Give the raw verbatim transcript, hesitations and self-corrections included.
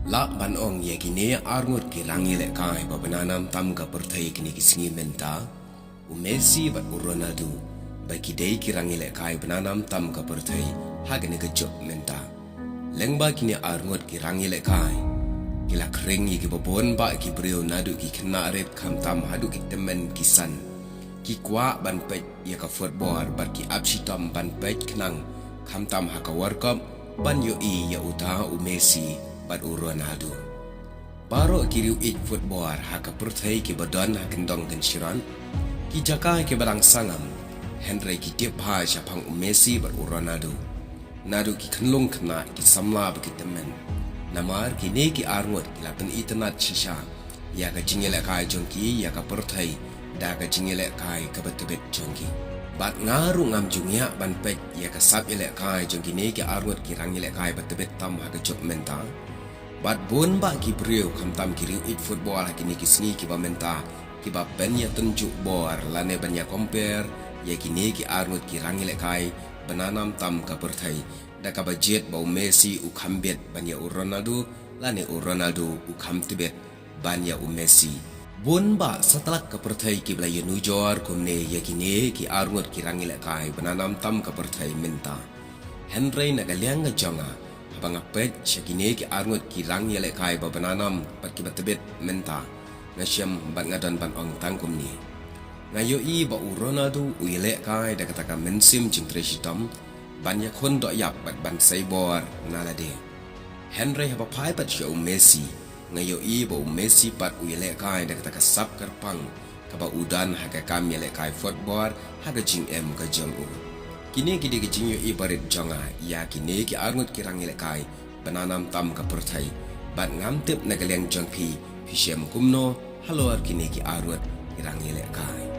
Lah ban ong ïa kine arngut ki rang ïalehkai ba bna nam tam ka pyrthei kine ki sngi mynta, u Messi bad u Ronaldo, ba ki dei ki rang ïalehkai bna nam tam ka pyrthei ha kane ka juk mynta. Lyngba kine arngut ki rang ïalehkai, ki la khring ïa kiba bun bah ki briew naduh ki khynnah rit khamtam haduh ki tymmen ki san. Ki kwah ban peit ïa ka football bad ki ap shitom ban peit khnang khamtam ha ka World Cup ban ïohi ïa uta u Messi bad u Ronaldo. Baroh ki riew ïeit football ha ka pyrthei kiba don ha kyndong kynshiron, ki jaka kiba dang sangam, hynrei ki tip bha shaphang u Messi bad u Ronaldo. Naduh ki khyllung khynnah, ki samla bad ki tymmen. Namar kine ki arngut ki la pynitynnad shisha ïa ka jingïalehkai jong ki ïa ka pyrthei da ka jingïalehkai kaba tbit jong ki. Bad nga ruh ngam ju ngiah ban peit ïa ka sap ïalehkai jong kine ki arngut ki rang ïalehkai ba tbit tam ha ka juk mynta. Bad bun bah ki briew khamtam ki riew ïeit football ha kine ki sngi kiba mynta, kiba pynïatynjuh bor lane ban ïa compare ïa kine ki arngut ki rang ïalehkai bna nam tam ka pyrthei, da kaba jied ba u Messi u kham bit ban ïa u Ronaldo, lane u Ronaldo u kham tbit ban ïa u Messi. Bun bah satlak ka pyrthei kiba la ïanujor kumne ïa kine ki arngut ki rang ïalehkai bna nam tam ka pyrthei mynta. Hynrei na ka liang ka jong nga, haba nga peit sha kine ki arngut ki rang ïalehkai ba bna nam bad kiba tbit mynta, nga shem bad nga don ban ong tang kumne. Nga ïohi ba u Ronaldo u ïalehkai da kata ka mynsiem jingtrei shitom ban ïakhun doh ïap bad ban sei bor na lade. Hynrei haba phai pat sha u Messi, nga ïohi ba u Messi pat u ïalehkai da kata ka sap kyrpang kaba u don ha ka kam ïalehkai football ha ka jingim ka jong u. Kine ki dei ki jingïohi barit jong nga ïa kine ki arngut ki rang ïalehkai bna nam tam ka pyrthei. Bad ngam tip na ka liang jong phi, phi shem kumno halor kine ki arngut ki rang ïalehkai.